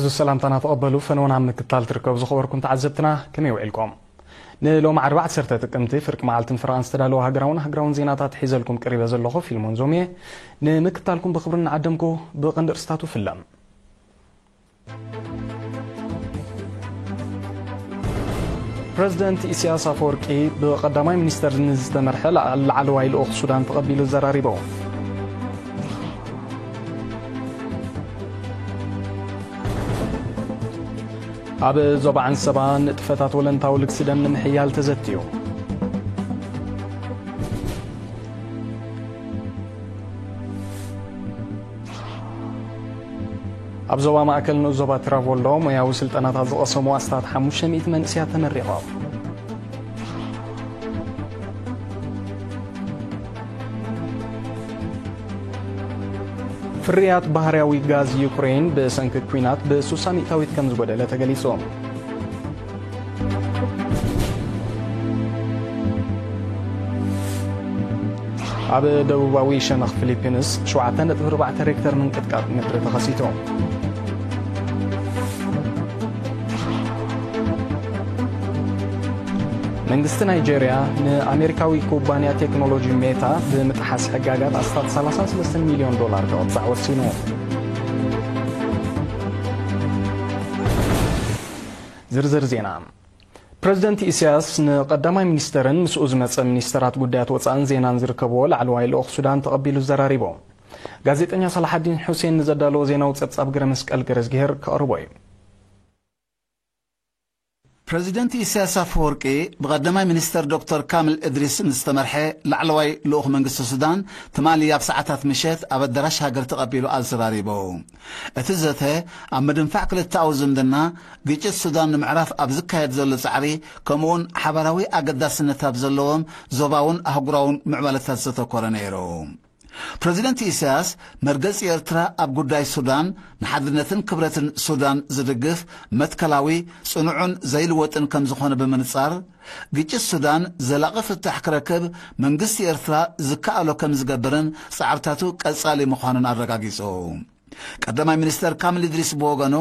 እዚ ሰላምታና ተቐበሉ። ፈነወና ኣብ ምክትታል ትርከቡ ዝኸበርኩም ተዓዘብትና፣ ከመይ ውዒልኩም? ንሎሚ ዓርቢ ዓሰርተ ጥቅምቲ ፍርቂ መዓልትን ፍርቓን ዝተዳለወ ሃገራውን ሃገራውን ዜናታት ሒዘልኩም ቀሪበ ዘለኹ ፊልሞን ዞምየ። ንምክትታልኩም ብኽብሪ እናዓደምኩ፣ ብቐንዲ ርእስታቱ ፍለም። ፕረዚደንት ኢሳያስ ኣፈወርቂ ብቐዳማይ ሚኒስተር ንዝተመርሐ ላዕ-፣ ላዕለዋይ ልኡኽ ሱዳን ተቐቢሉ ዘራሪቦ። ኣብ ዞባ ዓንሰባ ንጥፈታት ወለንታዊ ልግሲ ደም ንምሕያል ተዘትዩ። ኣብ ዞባ ማእከል ንኡስ ዞባ ትራቮሎ ሞያዊ ስልጠናታት ዝቐሰሙ ኣስታት ሓሙሽተ ሚእቲ መንእሰያት ተመሪቖም። ፍርያት ባህርያዊ ጋዝ ዩክሬን ብሰንኪ ኲናት ብስሳ ሚእታዊት ከም ዝጎደለ ተገሊጹ። ኣብ ደቡባዊ ሸነኽ ፊሊፒንስ ሸውዓተ ነጥቢ ኣርባዕተ ሬክተር ምንቅጥቃጥ ምድሪ ተኸሲቱ። መንግስቲ ናይጄርያ ንኣሜሪካዊ ኩባንያ ቴክኖሎጂ ሜታ ብምጥሓስ ሕጋጋት ኣስታት ሰላሳ ሰለስተ ሚልዮን ዶላር ክቕጻዕ ወሲኑ። ዝርዝር ዜና። ፕረዚደንት ኢሳያስ ንቀዳማይ ሚኒስተርን ምስኡ ዝመጸ ሚኒስተራት ጉዳያት ወጻእን ዜናን ዝርከብዎ ላዕለዋይ ልኡኽ ሱዳን ተቐቢሉ ዘራሪቦ። ጋዜጠኛ ሳላሓዲን ሑሴን ንዘዳለዎ ዜናዊ ጸብጻብ ገረመስቀል ገረዝግሄር ከቕርቦ እዩ። ፕረዚደንት ኢሳያስ ኣፈወርቂ ብቐዳማይ ሚኒስተር ዶክተር ካምል እድሪስ ንዝተመርሐ ላዕለዋይ ልኡኽ መንግስቲ ሱዳን ትማሊ ኣብ ሰዓታት ምሸት ኣብ ኣዳራሽ ሃገር ተቐቢሉ ኣዘራሪቦ። እቲ ዘተ ኣብ ምድንፋዕ ክልተኣዊ ዝምድና፣ ግጭት ሱዳን ንምዕራፍ ኣብ ዝካየድ ዘሎ ጻዕሪ፣ ከምኡውን ሓባራዊ ኣገዳስነት ኣብ ዘለዎም ዞባውን ኣህጉራውን ምዕባለታት ዘተኮረ ነይሩ። ፕረዚደንት ኢሳያስ መርገጺ ኤርትራ ኣብ ጉዳይ ሱዳን ንሓድነትን ክብረትን ሱዳን ዝድግፍ መትከላዊ፣ ጽኑዕን ዘይልወጥን ከም ዝኾነ ብምንጻር፣ ግጭት ሱዳን ዘላቒ ፍታሕ ክረክብ መንግስቲ ኤርትራ ዝከኣሎ ከም ዝገብርን ጻዕርታቱ ቀጻሊ ምዃኑን ኣረጋጊጹ። ቀዳማይ ሚኒስተር ካምል እድሪስ ብወገኑ፣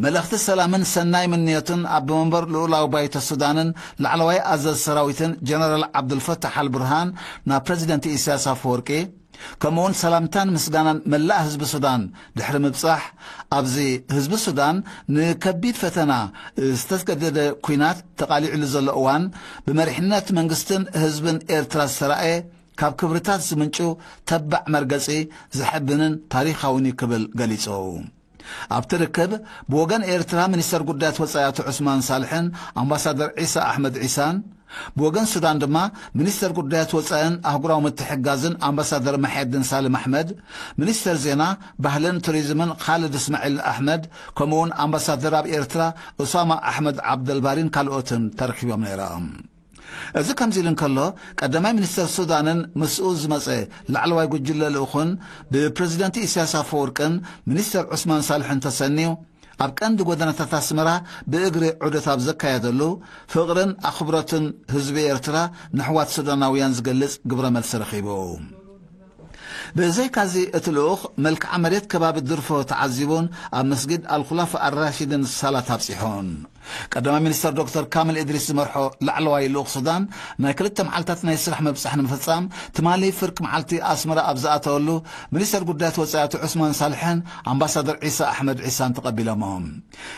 መልእኽቲ ሰላምን ሰናይ ምንዮትን ኣቦ መንበር ልኡላዊ ባይቶ ሱዳንን ላዕለዋይ ኣዛዚ ሰራዊትን ጀነራል ዓብዱልፈታሕ ኣልቡርሃን ናብ ፕረዚደንት ኢሳያስ ኣፈወርቂ፣ ከምኡውን ሰላምታን ምስጋናን መላእ ህዝቢ ሱዳን ድሕሪ ምብጻሕ፣ ኣብዚ ህዝቢ ሱዳን ንከቢድ ፈተና ዝተገደደ ኲናት ተቓሊዕሉ ዘሎ እዋን፣ ብመሪሕነት መንግስትን ህዝብን ኤርትራ ዝተራእየ ካብ ክብርታት ዝምንጩ ተባዕ መርገጺ ዘሐብንን ታሪኻውን እዩ ክብል ገሊጹ። ኣብቲ ርክብ ብወገን ኤርትራ ሚኒስተር ጉዳያት ወጻኢ ኣቶ ዑስማን ሳልሕን ኣምባሳደር ዒሳ ኣሕመድ ዒሳን፣ ብወገን ሱዳን ድማ ሚኒስተር ጉዳያት ወጻኢን ኣህጉራዊ ምትሕግጋዝን ኣምባሳደር መሐየዲን ሳልም ኣሕመድ፣ ሚኒስተር ዜና፣ ባህልን ቱሪዝምን ኻልድ እስማዒል ኣሕመድ፣ ከምኡውን ኣምባሳደር ኣብ ኤርትራ ኡሳማ ኣሕመድ ዓብደልባሪን ካልኦትን ተረኺቦም ነይሮም። እዚ ከምዚ ኢሉ እንከሎ፣ ቀዳማይ ሚኒስተር ሱዳንን ምስኡ ዝመጸ ላዕለዋይ ጉጅለ ልኡኽን ብፕረዚደንት ኢሳያስ ኣፈወርቅን ሚኒስተር ዑስማን ሳልሕን ተሰንዩ፣ ኣብ ቀንዲ ጎደናታት ኣስመራ ብእግሪ ዑደት ኣብ ዘካየደሉ፣ ፍቕርን ኣኽብሮትን ህዝቢ ኤርትራ ንኣሕዋት ሱዳናውያን ዝገልጽ ግብረ መልሲ ረኺቡ። ብዘይካዚ፣ እቲ ልኡኽ መልክዓ መሬት ከባቢ ድርፎ ተዓዚቡን ኣብ መስጊድ ኣልኹላፋ ኣራሺድን ሳላት ኣብጺሑን። ቀዳማይ ሚኒስተር ዶክተር ካምል እድሪስ ዝመርሖ ላዕለዋይ ልኡኽ ሱዳን፣ ናይ ክልተ መዓልታት ናይ ስራሕ ምብጻሕ ንምፍጻም፣ ትማሊ ፍርቂ መዓልቲ ኣስመራ ኣብ ዝኣተወሉ፣ ሚኒስተር ጉዳያት ወጻኢ ኣቶ ዑስማን ሳልሕን ኣምባሳደር ዒሳ ኣሕመድ ዒሳን ተቐቢሎሞም።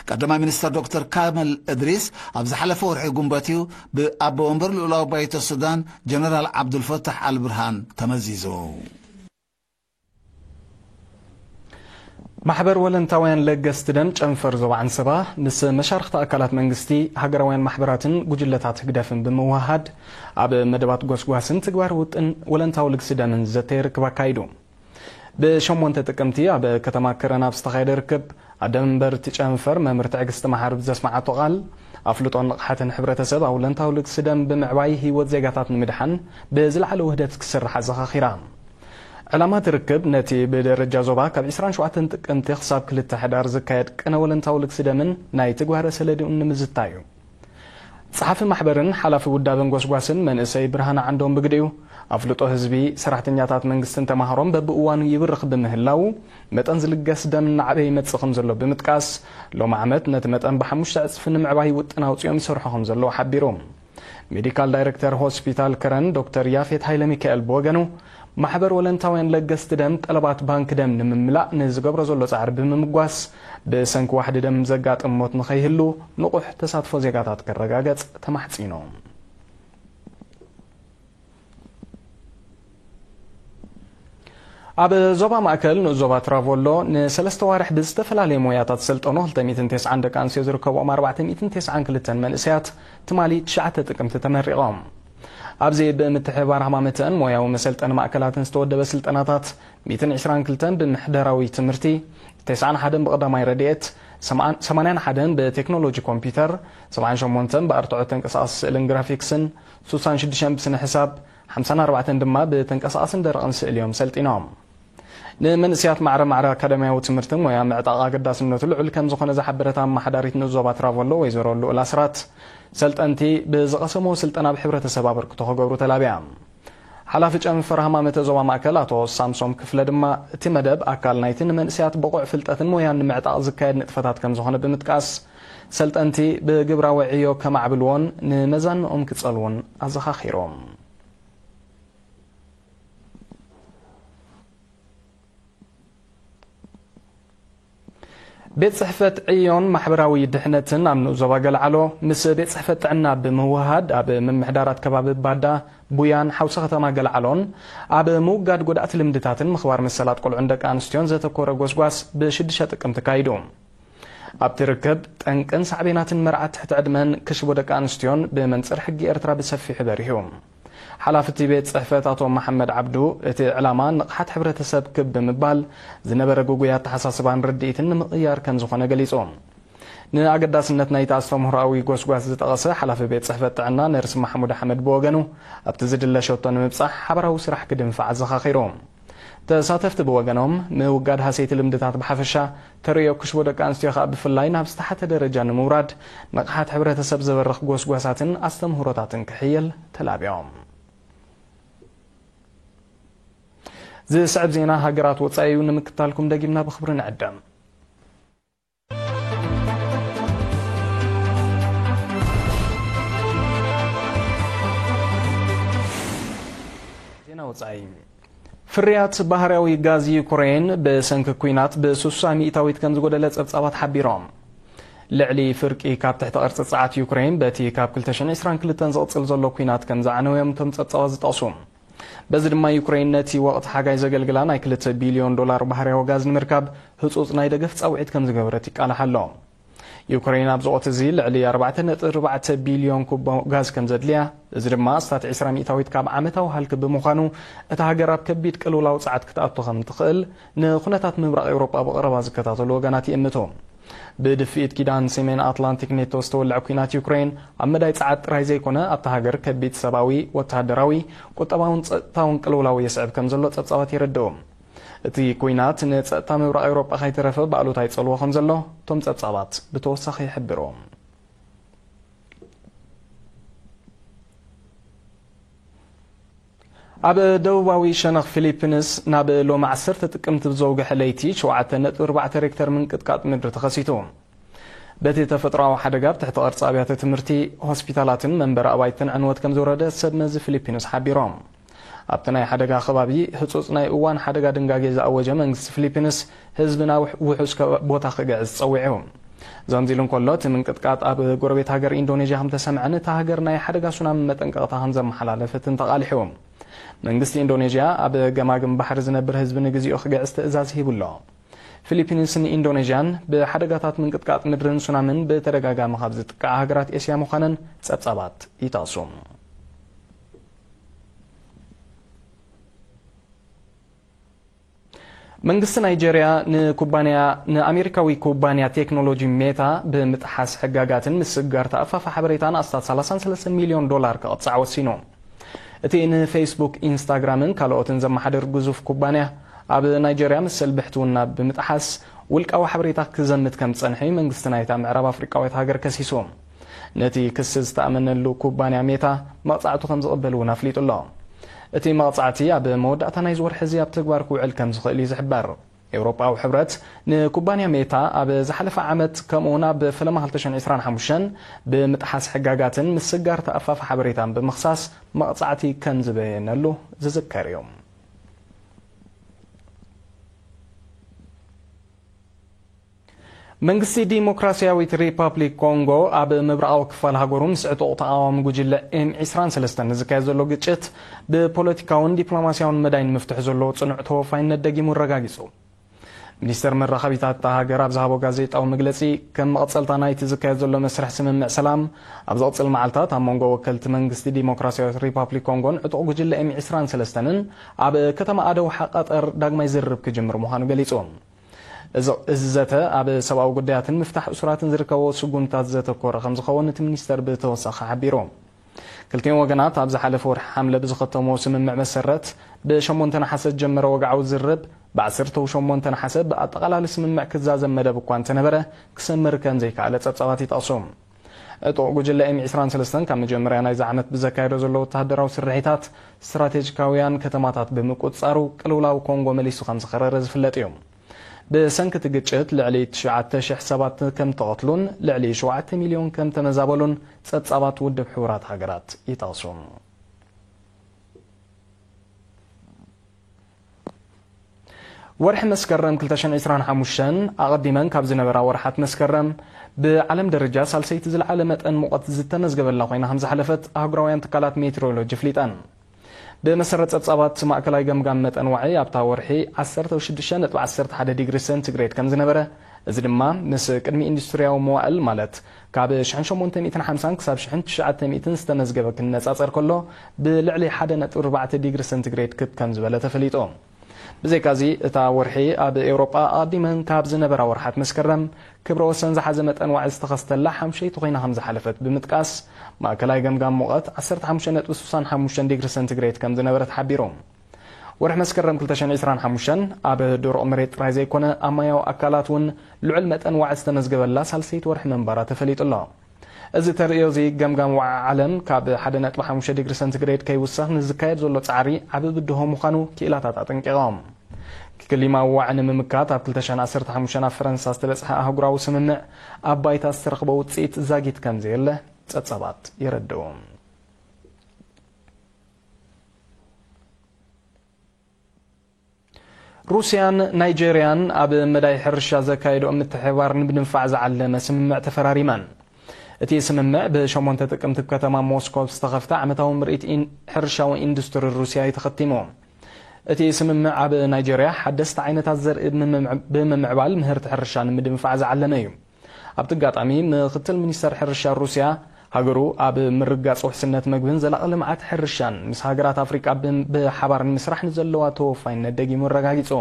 ቀዳማይ ሚኒስተር ዶክተር ካምል እድሪስ ኣብ ዝሓለፈ ወርሒ ግንቦት እዩ ብኣቦ ወንበር ልኡላዊ ባይቶ ሱዳን ጀነራል ዓብዱልፈታሕ ኣልብርሃን ተመዚዙ። ማሕበር ወለንታውያን ለገስቲ ደም ጨንፈር ዞባ ዓንሰባ ምስ መሻርኽቲ ኣካላት መንግስቲ፣ ሃገራውያን ማሕበራትን ጉጅለታት ህግደፍን ብምውሃድ ኣብ መደባት ጎስጓስን ትግባር ውጥን ወለንታዊ ልግሲ ደምን ዘተ ርክብ ኣካይዱ። ብሸሞንተ ጥቅምቲ ኣብ ከተማ ከረን ኣብ ዝተኻየደ ርክብ፣ ኣደ መንበር እቲ ጨንፈር መምህር ትዕግስቲ መሓሪ ብዘስመዓቶ ቃል፣ ኣፍልጦን ንቕሓትን ሕብረተሰብ ኣብ ወለንታዊ ልግሲ ደም ብምዕባይ ህይወት ዜጋታት ንምድሓን ብዝለዓለ ውህደት ክስራሕ ኣዘኻኺራ። ዕላማ እቲ ርክብ ነቲ ብደረጃ ዞባ ካብ ዕስራን ሸውዓተን ጥቅምቲ ክሳብ ክልተ ሕዳር ዝካየድ ቅነ ወለንታዊ ልግሲ ደምን ናይ ትግባረ ሰለዱን ንምዝታይ እዩ። ጸሓፊ ማሕበርን ሓላፊ ውዳበን ጎስጓስን መንእሰይ ብርሃነ ዓንዶም ብግዲኡ፣ ኣፍልጦ ህዝቢ፣ ሰራሕተኛታት መንግስትን ተማሃሮን በብእዋኑ ይብርኽ ብምህላዉ፣ መጠን ዝልገስ ደም እናዓበየ ይመጽእ ከም ዘሎ ብምጥቃስ፣ ሎሚ ዓመት ነቲ መጠን ብሓሙሽተ ዕጽፊ ንምዕባይ ውጥን ኣውጺኦም ይሰርሑ ከም ዘለዉ ሓቢሩ። ሜዲካል ዳይሬክተር ሆስፒታል ከረን ዶክተር ያፌት ሃይለ ሚካኤል ብወገኑ፣ ማሕበር ወለንታውያን ለገስቲ ደም ጠለባት ባንክ ደም ንምምላእ ንዝገብሮ ዘሎ ጻዕሪ ብምምጓስ፣ ብሰንኪ ዋሕዲ ደም ዘጋጥም ሞት ንኸይህሉ ንቑሕ ተሳትፎ ዜጋታት ከረጋገጽ ተማሕጺኑ። ኣብ ዞባ ማእከል ንኡስ ዞባ ትራቮሎ ንሰለስተ ዋርሕ ብዝተፈላለየ ሞያታት ዝሰልጠኑ ክልተ ሚእትን ተስዓን ደቂ ኣንስትዮ ዝርከብኦም ኣርባዕተ ሚእትን ተስዓን ክልተን መንእሰያት ትማሊ ትሽዓተ ጥቅምቲ ተመሪቖም። ኣብዚ ብምትሕብባር ሃማመተን ሞያዊ መሰልጠኒ ማእከላትን ዝተወደበ ስልጠናታት፣ ሚእትን ዕስራን ክልተን ብምሕደራዊ ትምህርቲ፣ ተስዓን ሓደን ብቐዳማይ ረድኤት፣ ሰማን-፣ ሰማንያን ሓደን ብቴክኖሎጂ ኮምፒውተር፣ ሰብዓን ሸሞንተን ብኣርትዖ ተንቀሳቓሲ ስእልን ግራፊክስን፣ ስሳን ሽዱሽተን ብስነ ሕሳብ፣ ሓምሳን ኣርባዕተን ድማ ብተንቀሳቓስን ደረቕን ስእሊ እዮም ሰልጢኖም። ንመንእሰያት ማዕረ ማዕረ ኣካዳሚያዊ ትምህርትን ሞያ ምዕጣቕ ኣገዳስነቱ ልዑል ከም ዝኾነ ዝሓበረት ኣመሓዳሪት ንኡስ ዞባ ትራቮሎ ወይዘሮ ልኡል ኣስራት፣ ሰልጠንቲ ብዝቐሰምዎ ስልጠና ኣብ ሕብረተሰብ ኣበርክቶ ክገብሩ ተላብያ። ሓላፊ ጨንፈር ሃማመተ ዞባ ማእከል ኣቶ ሳምሶም ክፍለ ድማ፣ እቲ መደብ ኣካል ናይቲ ንመንእሰያት ብቑዕ ፍልጠትን ሞያን ንምዕጣቕ ዝካየድ ንጥፈታት ከም ዝኾነ ብምጥቃስ፣ ሰልጠንቲ ብግብራዊ ዕዮ ከማዕብልዎን ንመዛንኦም ክጸልዉን ኣዘኻኺሮም። ቤት ጽሕፈት ዕዮን ማሕበራዊ ድሕነትን ኣብ ንኡስ ዞባ ገልዓሎ ምስ ቤት ጽሕፈት ጥዕና ብምውህሃድ፣ ኣብ ምምሕዳራት ከባቢ ባዳ፣ ቡያን ሓውሲ ከተማ ገልዓሎን ኣብ ምውጋድ ጎዳእቲ ልምድታትን ምኽባር መሰላት ቆልዑን ደቂ ኣንስትዮን ዘተኮረ ጎስጓስ ብሽዱሽተ ጥቅምቲ ተካይዱ። ኣብቲ ርክብ፣ ጠንቅን ሳዕቤናትን መርዓ ትሕቲ ዕድመን ክሽቦ ደቂ ኣንስትዮን ብመንጽር ሕጊ ኤርትራ ብሰፊሑ በሪሁ። ሓላፊ እቲ ቤት ጽሕፈት ኣቶ መሓመድ ዓብዱ፣ እቲ ዕላማ ንቕሓት ሕብረተሰብ ክብ ብምባል፣ ዝነበረ ግጉይ ኣተሓሳስባን ርድኢትን ንምቕያር ከም ዝኾነ ገሊጹ። ንኣገዳስነት ናይቲ ኣስተምህሮኣዊ ጎስጓስ ዝጠቐሰ ሓላፊ ቤት ጽሕፈት ጥዕና ነርስ ማሕሙድ ኣሕመድ ብወገኑ፣ ኣብቲ ዝድለ ሸቶ ንምብጻሕ ሓባራዊ ስራሕ ክድንፋዕ ኣዘኻኺሩ። ተሳተፍቲ ብወገኖም፣ ምውጋድ ሃሰይቲ ልምድታት ብሓፈሻ፣ ተርእዮ ክሽቦ ደቂ ኣንስትዮ ከኣ ብፍላይ ናብ ዝተሓተ ደረጃ ንምውራድ፣ ንቕሓት ሕብረተሰብ ዘበርኽ ጎስጓሳትን ኣስተምህሮታትን ክሕየል ተላብዮም። ዝስዕብ ዜና ሃገራት ወጻኢ እዩ፣ ንምክታልኩም ደጊምና ብኽብሪ ንዕደም። ዜና ወጻኢ። ፍርያት ባህርያዊ ጋዝ ዩክሬን ብሰንኪ ኲናት ብስሳ ሚእታዊት ከም ዝጎደለ ጸብጻባት ሓቢሮም። ልዕሊ ፍርቂ ካብ ትሕቲ ቅርጺ ጸዓት ዩክሬን በቲ ካብ ክልተ ሽሕን ዕስራን ክልተን ዝቕጽል ዘሎ ኲናት ከም ዝዓነወ እዮም እቶም ጸብጻባት ዝጠቕሱ። በዚ ድማ ዩክሬን ነቲ ወቕቲ ሓጋይ ዘገልግላ ናይ ክልተ ቢልዮን ዶላር ባህርያዊ ጋዝ ንምርካብ ህጹጽ ናይ ደገፍ ጻውዒት ከም ዝገበረት ይቃላሕ ኣሎ። ዩክሬን ኣብዚ ወቕቲ እዚ ልዕሊ ኣርባዕተ ነጥቢ ኣርባዕተ ቢልዮን ኩቦ ጋዝ ከም ዘድልያ፣ እዚ ድማ ኣስታት ዕስራ ሚእታዊት ካብ ዓመታዊ ሃልኪ ብምዃኑ፣ እታ ሃገር ኣብ ከቢድ ቅልውላው ጸዓት ክትኣቱ ከም ትኽእል ንኹነታት ምብራቕ ኤውሮጳ ብቐረባ ዝከታተሉ ወገናት ይእምቱ። ብድፍኢት ኪዳን ሰሜን ኣትላንቲክ ኔቶ ዝተወልዐ ኲናት ዩክሬን፣ ኣብ መዳይ ጸዓት ጥራይ ዘይኮነ፣ ኣብታ ሃገር ከቢድ ሰብኣዊ፣ ወተሃደራዊ፣ ቁጠባውን ጸጥታውን ቅልውላው የስዕብ ከም ዘሎ ጸብጻባት የረድኡ። እቲ ኲናት ንጸጥታ ምብራቕ ኤውሮጳ ከይተረፈ ብኣሉታ ይጸልዎ ከም ዘሎ እቶም ጸብጻባት ብተወሳኺ ይሕብሩ። ኣብ ደቡባዊ ሸነኽ ፊሊፒንስ ናብ ሎሚ ዓሰርተ ጥቅምቲ ብዘውግሐ ለይቲ ሸውዓተ ነጥቢ ኣርባዕተ ሬክተር ምንቅጥቃጥ ምድሪ ተኸሲቱ። በቲ ተፈጥሮኣዊ ሓደጋ ኣብ ትሕቲ ቅርጺ ኣብያተ ትምህርቲ፣ ሆስፒታላትን መንበሪ ኣባይትን ዕንወት ከም ዝወረደ ሰብ መዚ ፊሊፒንስ ሓቢሮም። ኣብቲ ናይ ሓደጋ ከባቢ ህጹጽ ናይ እዋን ሓደጋ ድንጋጌ ዝኣወጀ መንግስቲ ፊሊፒንስ፣ ህዝቢ ናብ ውሑስ ከ-፣ ቦታ ክግዕዝ ጸዊዑ። ዘምዚሉ እንከሎ፣ እቲ ምንቅጥቃጥ ኣብ ጎረቤት ሃገር ኢንዶኔዥያ ከም ተሰምዐን እታ ሃገር ናይ ሓደጋ ሱናሚ መጠንቀቕታ ከም ዘመሓላለፈትን ተቓሊሑ። መንግስቲ ኢንዶኔዥያ ኣብ ገማግም ባሕሪ ዝነብር ህዝቢ ንግዚኡ ክግዕዝ ትእዛዝ ሂቡ ኣሎ። ፊሊፒንስን ኢንዶኔዥያን ብሓደጋታት ምንቅጥቃጥ ምድርን ሱናምን ብተደጋጋሚ ካብ ዝጥቃዓ ሃገራት ኤስያ ምዃነን ጸብጻባት ይጠቕሱ። መንግስቲ ናይጄርያ ንኩባንያ፣ ንኣሜሪካዊ ኩባንያ ቴክኖሎጂ ሜታ ብምጥሓስ ሕጋጋትን ምስግጋር ተኣፋፊ ሓበሬታን ኣስታት ሰላሳን ሰለስተን ሚልዮን ዶላር ክቕጻዕ ወሲኑ። እቲ ንፌስቡክ፣ ኢንስታግራምን ካልኦትን ዘመሓድር ግዙፍ ኩባንያ፣ ኣብ ናይጄርያ መሰል ብሕትውና ብምጥሓስ ውልቃዊ ሓበሬታ ክዘምት ከም ዝጸንሐ እዩ መንግስቲ ናይታ ምዕራብ ኣፍሪቃዊት ሃገር ከሲሱ። ነቲ ክሲ ዝተኣመነሉ ኩባንያ ሜታ መቕጻዕቱ ከም ዝቕበል እውን ኣፍሊጡ ኣሎ። እቲ መቕጻዕቲ ኣብ መወዳእታ ናይዚ ወርሒ እዚ ኣብ ተግባር ክውዕል ከም ዝኽእል እዩ ዝሕበር። ኤውሮጳዊ ሕብረት ንኩባንያ ሜታ ኣብ ዝሓለፈ ዓመት ከምኡውን ኣብ ፈለማ ክልተ ሽሕን ዕስራን ሓሙሽተን ብምጥሓስ ሕጋጋትን ምስጋር ተኣፋፊ ሓበሬታን ብምኽሳስ መቕጻዕቲ ከም ዝበየነሉ ዝዝከር እዩ። መንግስቲ ዲሞክራሲያዊት ሪፓብሊክ ኮንጎ ኣብ ምብራቓዊ ክፋል ሃገሩ ምስ ዕጡቕ ተቓዋሚ ጉጅለ ኤም ዕስራን ሰለስተን ንዝካየድ ዘሎ ግጭት ብፖለቲካውን ዲፕሎማሲያውን መዳይ ንምፍትሑ ዘለዎ ጽኑዕ ተወፋይነት ደጊሙ ኣረጋጊጹ። ሚኒስተር መራኸቢታት እታ ሃገር ኣብ ዝሃቦ ጋዜጣዊ መግለጺ፣ ከም መቐጸልታ ናይቲ ዝካየድ ዘሎ መስርሕ ስምምዕ ሰላም፣ ኣብ ዝቕጽል መዓልታት ኣብ መንጎ ወከልቲ መንግስቲ ዲሞክራሲያዊት ሪፓብሊክ ኮንጎን ዕጡቕ ጉጅለ ኤም ዕስራን ሰለስተንን ኣብ ከተማ ኣደውሓ ቀጠር ዳግማይ ዝርርብ ክጅምር ምዃኑ ገሊጹ። እዚ፣ እዚ ዘተ ኣብ ሰብኣዊ ጉዳያትን ምፍታሕ እሱራትን ዝርከቦ ስጉምታት ዘተኮረ ከም ዝኸውን እቲ ሚኒስተር ብተወሳኺ ሓቢሩ። ክልቲኦም ወገናት ኣብ ዝሓለፈ ወርሒ ሓምለ ብዝኸተምዎ ስምምዕ መሰረት፣ ብ8 ነሓሰ ዝጀመረ ወግዓዊ ዝርርብ፣ ብ18 ነሓሰ ብኣጠቓላሊ ስምምዕ ክዛዘም መደብ እኳ እንተነበረ፣ ክሰምር ከም ዘይከኣለ ጸብጻባት ይጠቕሱ። ዕጡቕ ጉጅለ ኤም ዕስራን ሰለስተን ካብ መጀመርያ ናይዚ ዓመት ብዘካየዶ ዘሎ ወተሃደራዊ ስርሒታት፣ ስትራቴጂካውያን ከተማታት ብምቁጽጻሩ፣ ቅልውላው ኮንጎ መሊሱ ከም ዝኸረረ ዝፍለጥ እዩ። ብሰንኪ እቲ ግጭት ልዕሊ ትሽዓተ ሽሕ ሰባት ከም ተቐትሉን ልዕሊ ሸውዓተ ሚልዮን ከም ተመዛበሉን ጸብጻባት ውድብ ሕቡራት ሃገራት ይጠቕሱ። ወርሒ መስከረም ክልተ ሽሕን ዕስራን ሓሙሽተን ኣቐዲመን ካብ ዝነበራ ወርሓት መስከረም ብዓለም ደረጃ ሳልሰይቲ ዝለዓለ መጠን ሙቐት ዝተመዝገበላ ኮይና ከም ዝሓለፈት ኣህጉራውያን ትካላት ሜትሮሎጂ ኣፍሊጠን። ብመሰረት ጸብጻባት ማእከላይ ገምጋም መጠን ዋዒ ኣብታ ወርሒ ዓሰርተ ሽዱሽተ ነጥቢ ዓሰርተ ሓደ ዲግሪ ሴንቲግሬድ ከም ዝነበረ፣ እዚ ድማ ምስ ቅድሚ ኢንዱስትርያዊ መዋእል ማለት ካብ ሽሕን ሸሞንተ ሚእትን ሓምሳን ክሳብ ሽሕን ትሽዓተ ሚእትን ዝተመዝገበ ክነጻጸር ከሎ፣ ብልዕሊ ሓደ ነጥቢ ኣርባዕተ ዲግሪ ሴንቲግሬድ ክብ ከም ዝበለ ተፈሊጡ። ብዘይካዚ፣ እታ ወርሒ ኣብ ኤውሮጳ ኣቐዲመን ካብ ዝነበራ ወርሓት መስከረም ክብረ ወሰን ዝሓዘ መጠን ዋዒ ዝተኸስተላ ሓምሸይቲ ኮይና ከም ዝሓለፈት ብምጥቃስ፣ ማእከላይ ገምጋም ሙቐት ዓሰርተ ሓሙሽተ ነጥቢ ስሳን ሓሙሽተን ዲግሪ ሴንቲግሬድ ከም ዝነበረ ተሓቢሩ። ወርሒ መስከረም ክልተ ሽሕን ዕስራን ሓሙሽተን ኣብ ደረቕ መሬት ጥራይ ዘይኮነ፣ ኣብ ማያዊ ኣካላት እውን ልዑል መጠን ዋዒ ዝተመዝገበላ ሳልሰይቲ ወርሒ ምንባራ ተፈሊጡ ኣሎ። እዚ ተርእዮ እዚ ገምጋም ዋዒ ዓለም ካብ ሓደ ነጥቢ ሓሙሽተ ዲግሪ ሴንቲግሬድ ከይውሰኽ ንዝካየድ ዘሎ ጻዕሪ ዓቢ ብድሆ ምዃኑ ክኢላታት ኣጠንቂቖም። ክሊማዊ ዋዒ ንምምካት ኣብ ክልተ ሽሕን ዓሰርተ ሓሙሽተን ኣብ ፈረንሳ ዝተበጽሐ ኣህጉራዊ ስምምዕ ኣብ ባይታ ዝተረኽበ ውጽኢት ዛጊት ከም ዘየለ ጸብጻባት የረድኡ። ሩስያን ናይጀርያን ኣብ መዳይ ሕርሻ ዘካየድኦ ምትሕብባር ንምድንፋዕ ዝዓለመ ስምምዕ ተፈራሪመን። እቲ ስምምዕ ብሸሞንተ ጥቅምቲ ከተማ ሞስኮ ዝተኸፍተ ዓመታዊ ምርኢት ኢን-፣ ሕርሻዊ ኢንዱስትሪ ሩስያ እዩ ተኸቲሙ። እቲ ስምምዕ ኣብ ናይጀርያ ሓደስቲ ዓይነታት ዘርኢ ብምምዕ-፣ ብምምዕባል ምህርቲ ሕርሻ ንምድንፋዕ ዝዓለመ እዩ። ኣብቲ ኣጋጣሚ፣ ምክትል ሚኒስተር ሕርሻ ሩስያ፣ ሃገሩ ኣብ ምርግጋጽ ውሕስነት መግብን ዘላቒ ልምዓት ሕርሻን ምስ ሃገራት ኣፍሪቃ ብ-፣ ብሓባር ንምስራሕ ንዘለዋ ተወፋይነት ደጊሙ ኣረጋጊጹ።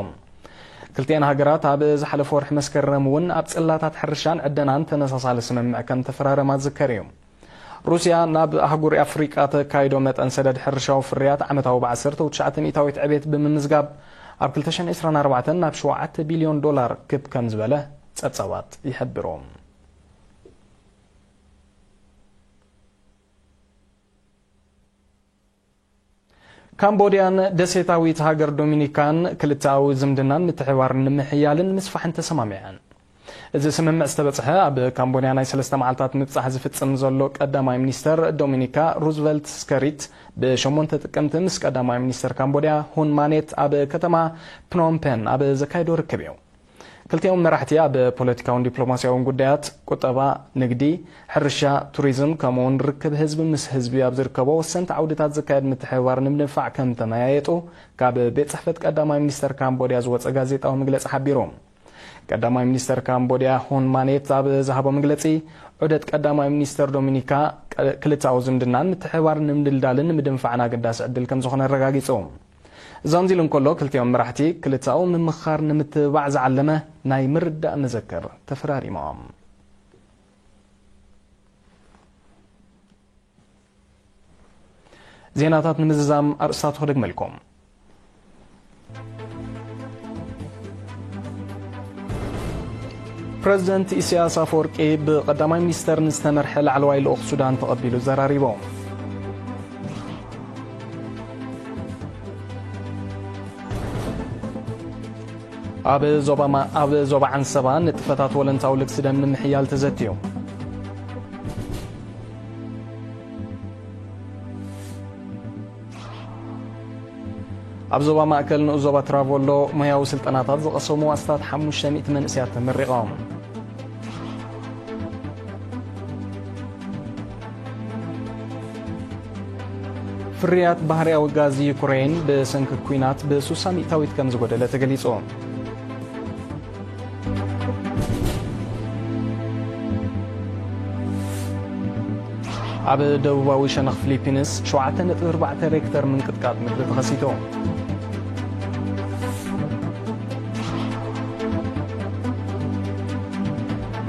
ክልቲኣን ሃገራት ኣብ ዝሓለፈ ወርሒ መስከረም እውን ኣብ ጽላታት ሕርሻን ዕደናን ተመሳሳሊ ስምምዕ ከም ተፈራረማ ዝዝከር እዩ። ሩስያ ናብ ኣህጉር ኣፍሪቃ ተካይዶ መጠን ሰደድ ሕርሻዊ ፍርያት ዓመታዊ ብ ዓሰርተ ትሽዓተ ሚእታዊት ዕቤት ብምምዝጋብ፣ ኣብ ክልተ ሽሕን ዕስራን ኣርባዕተን ናብ ሸውዓተ ቢልዮን ዶላር ክብ ከም ዝበለ ጸብጻባት ይሕብሩ። ካምቦድያን ደሴታዊት ሃገር ዶሚኒካን ክልተኣዊ ዝምድናን ምትሕብባርን ንምሕያልን ምስፋሕን ተሰማሚዐን። እዚ ስምምዕ ዝተበጽሐ ኣብ ካምቦድያ ናይ ሰለስተ መዓልታት ምብጻሕ ዝፍጽም ዘሎ ቀዳማይ ሚኒስተር ዶሚኒካ ሩዝቨልት ስከሪት ብሸሞንተ ጥቅምቲ ምስ ቀዳማይ ሚኒስተር ካምቦድያ ሁን ማኔት ኣብ ከተማ ፕኖምፔን ኣብ ዘካየዶ ርክብ እዩ። ክልቲኦም መራሕቲ ኣብ ፖለቲካውን ዲፕሎማሲያውን ጉዳያት፣ ቁጠባ፣ ንግዲ፣ ሕርሻ፣ ቱሪዝም፣ ከምኡውን ርክብ ህዝቢ ምስ ህዝቢ ኣብ ዝርከቦ ወሰንቲ ዓውድታት ዝካየድ ምትሕብባር ንምድንፋዕ ከም ተመያየጡ ካብ ቤት ጽሕፈት ቀዳማይ ሚኒስተር ካምቦድያ ዝወጸ ጋዜጣዊ መግለጺ ሓቢሩ። ቀዳማይ ሚኒስተር ካምቦድያ ሁን ማኔት ኣብ ዝሃቦ መግለጺ፣ ዑደት ቀዳማይ ሚኒስተር ዶሚኒካ ቀ-፣ ክልተኣዊ ዝምድናን ምትሕብባር ንምድልዳልን ንምድንፋዕን ኣገዳሲ ዕድል ከም ዝኾነ ኣረጋጊጹ። ዛንዚሉ እንከሎ፣ ክልቲኦም መራሕቲ ክልተኣዊ ምምኽኻር ንምትብባዕ ዝዓለመ ናይ ምርዳእ መዘክር ተፈራሪሞም። ዜናታት ንምዝዛም ኣርእስታቱ ክደግመልኩም። ፕረዚደንት ኢሳያስ ኣፈወርቂ ብቐዳማይ ሚኒስተር ንዝተመርሐ ላዕለዋይ ልኡኽ ሱዳን ተቐቢሉ ዘራሪቦም። ኣብ ዞባ ማ-፣ ኣብ ዞባ ዓንሰባ ንጥፈታት ወለንታዊ ልግሲ ደም ንምሕያል ተዘትዩ። ኣብ ዞባ ማእከል ንኡስ ዞባ ትራቮሎ ሞያዊ ስልጠናታት ዝቐሰሙ ኣስታት ሓሙሽተ ሚእቲ መንእሰያት ተመሪቖም። ፍርያት ባህርያዊ ጋዝ ዩክሬን ብሰንኪ ኲናት ብ60% ከም ዝጎደለ ተገሊጹ። ኣብ ደቡባዊ ሸነኽ ፊሊፒንስ ሸውዓተ ነጥቢ ኣርባዕተ ሬክተር ምንቅጥቃጥ ምድሪ ተኸሲቱ።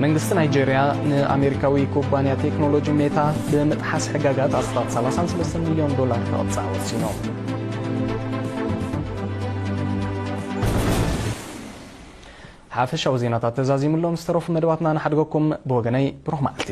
መንግስቲ ናይጄርያ ንኣሜሪካዊ ኩባንያ ቴክኖሎጂ ሜታ ብምጥሓስ ሕጋጋት ኣስታት ሰላሳን ሰለስተን ሚልዮን ዶላር ክቕጻዕ ወሲኑ። ሓፈሻዊ ዜናታት ተዛዚሙሎም ዝተረፉ መደባትና ንሓድገኩም። ብወገነይ ብሩኽ መዓልቲ።